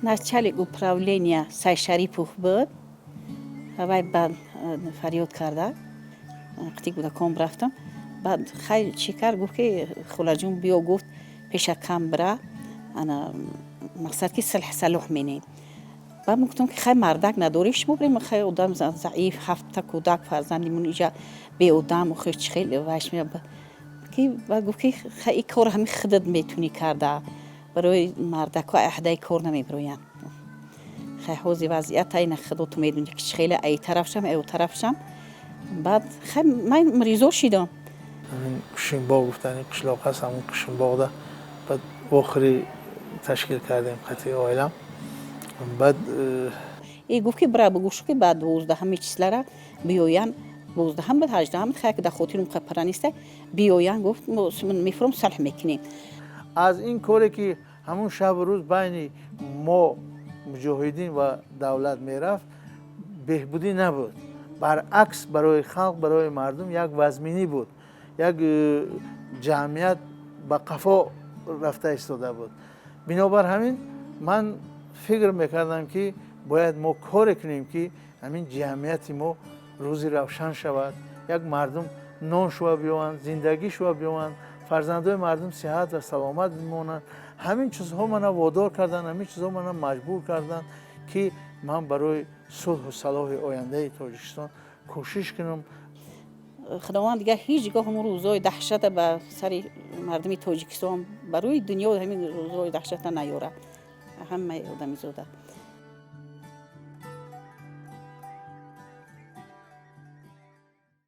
Начальник управления Сайшарипов буд. Вай баъд фарёд карда, қити кӯдакон рафтам. Баъд хай, чӣ кард, гуфт ки: «Холаҷон, биё», гуфт, «пешакам бира, ана мақсад ки силҳ салоҳ менем». Баъд мо гуфтам ки хай, мардак надорӣ шумо, бирем, хай, одам заиф, ҳафта кӯдак, фарзандимон иҷа беодам, охир чӣ хел вайш ки. Баъд гуфт ки хай, ин кор ҳами худат метунӣ карда, барои мардакҳо аҳдаи кор намебироянд. Хай, ҳози вазъият айна худо ту медонӣ ки чӣ хеле, ай тарафшам, ай тарафшам. Баъд хай, ман ризо шидам. Ҳамин Кушинбоғ гуфтани қишлоқ ҳаст, ҳамун Кушинбоғда баъд вохӯрӣ ташкил кардем қати оилам. Баъд И гуфт ки бира, бугӯшу ки баъд 12-ҳами числара биёянд, 12-ҳам буд, 18-ҳам, хай, ки дар хотирум пара неста, биёянд, гуфт, мефурам, сулҳ мекунем. Аз ин коре ки ҳамун шабу рӯз байни мо муҷоҳидин ва давлат мерафт, беҳбудӣ набуд, баръакс, барои халқ, барои мардум як вазминӣ буд, як ҷамъият ба қафо рафта истода буд. Бинобар ҳамин ман фикр мекардам, ки бояд мо коре кунем, ки ҳамин ҷамъияти мо рӯзи равшан шавад, як мардум нон шува биёванд, зиндагӣ шува биёванд, фарзандои мардум сиҳат ва саломат бимонанд. Ҳамин чизҳо мана водор карданд, ҳамин чизҳо мана маҷбур карданд, ки ман барои сулҳу салоҳи ояндаи Тоҷикистон кӯшиш кунам. Худованд дигар ҳеҷ гоҳ ҳамун рӯзҳои даҳшата ба сари мардуми Тоҷикистон, ба рӯи дунё ҳамин рӯзҳои даҳшата наёрад, ҳамаи одамизода.